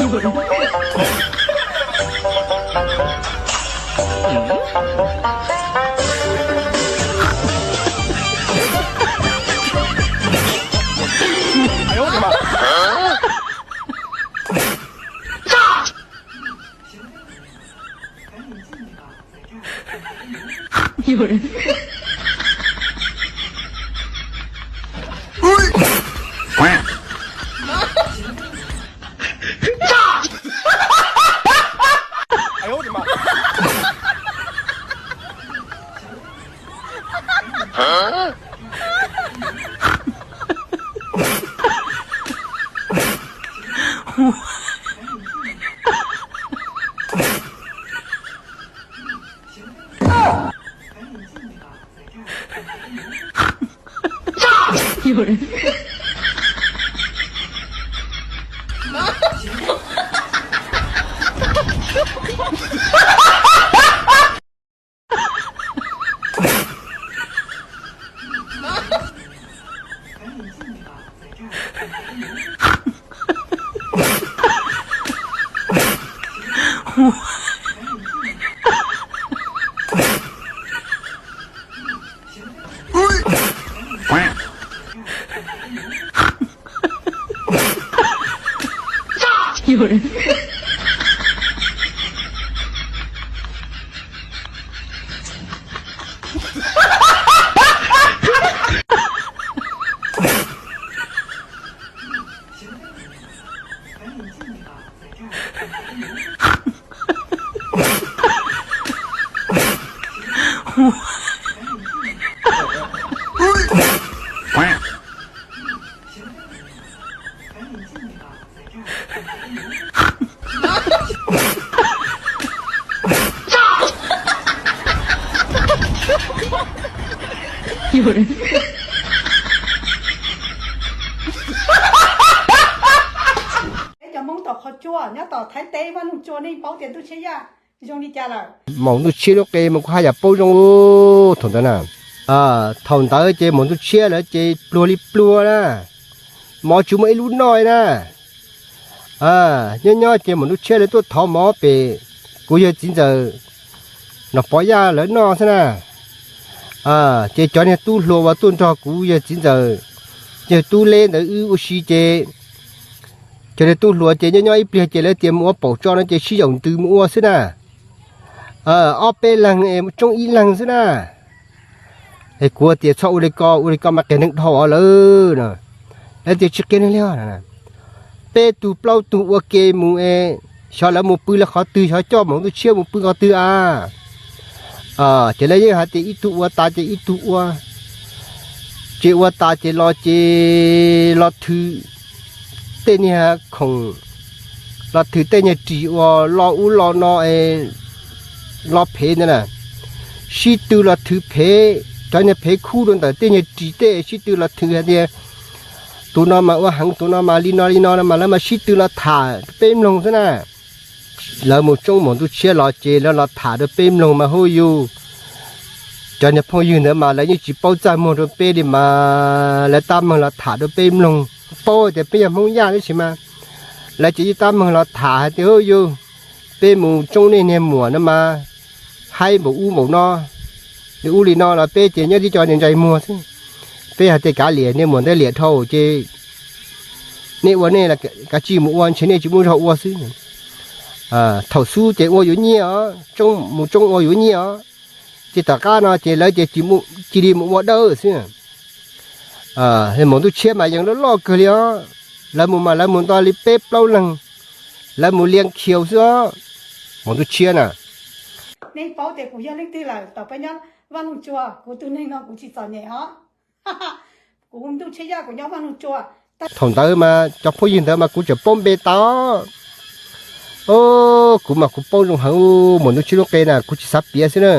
Peb cov Hmoob tom qhov tsua nyob tom Thaib teb Vaj Loog Tsua, nej paub tias Ntuj Tshiab Yaj zoo li cas lawm? Maum Ntuj Tshiab lub qe mas kuv haj yam paub zoo thaum ntawd na. Thaum ntawd ces maum Ntuj Tshiab lawv ces pluag li pluag na, mov tsis muaj ib lub noj li na. Nyob nyob ces maum Ntuj Tshiab lawv tuaj thov mov pem kuv yawg txiv ntxawm Nom Pov Yaj lawv noj xwb na. Ces cov niag tub hluas uas tuaj nrog kuv yawg txiv ntxawm, yawg Tub Leb ntawd wb ua si ces cov niag tub hluas ces nyob nyob ib pliag ces lawv tias mus ua paum tso no ces sib yaum ntws mus ua xwb na. Ob peb leeg es tsoob ib leeg xwb na. Es kuv tias txhob ua li ko, ua li ko mas qias neeg dhau lawm no. Lawv tias tsis qias neeg li, peb tug plaub tug ua ke mus es xyov lawv mus pw lawv qhov twg, xyov coj maum Ntuj Tshiab mus pw qhov twg a. Ces lawv yeej hais tias ib tug ua tas ces ib tug ua. Ces ua tas ces los ces los thwm tej niag khoom, los thwm tej niag ris uas lo ub lo no, lo phev ntawd na. Sib tw los thwm phev, cov niag phev khub rau ntawm tej niag ris tej sib tw los thwm hais tias tus no mas ua heev, tus no mas li no li no no mas lawv mas sib tw los tham rau peb mloog xwb na. Lawv mus tsoob maum Ntuj Tshiab los ces lawv los tham rau peb mloog mas huj yus, cov niag phooj ywg ntawd mas lawv yeej tsis paub txaj muag rau peb li mas lawv tab meeg los tham rau peb mloog. Paub tias peb yog Hmoob Yaj tab sis mas lawv ces yeej tab meeg los tham hais tias huj yus, peb mus tsoob nej niag muam no mas haib npaum ub npaum no, li ub li no los peb ces nyob tib co niag ntsais muag xwb. Peb hais tias kav liam, niag muam ntawd liam dhau ces nej ua nej, kav tsij mus ua, ntshe nej tsis muaj zog ua xwb. Thaum xub ces ua yuav nyiaj os, mus tsoob ua yuav nyiaj os. Ces tom qab no ces lawv ces cia li mus ua dawb xwb. Maum Ntuj Tshiab mas yeej loj loj kawg li os. Lawv mus mas lawv mus nto li peb plaub leeg, lawv mus lia khiaus xwb os. Maum Ntuj Tshiab na, nej paub tias kuv yog leej twg lawm, thaum peb nyob Vaj Loog Tsua, kuv tus neeg no kuv tsis txom nyem os. Kuv Ntuj Tshiab Yaj, kuv nyob Vaj Loog Tsua. Thaum ntawd mas cov phooj ywg ntawd mas kuv tseem paub npe tau. Kuv mas kuv paub zoo heev, maum Ntuj Tshiab lub qe na kuv tsis xav piav xwb na.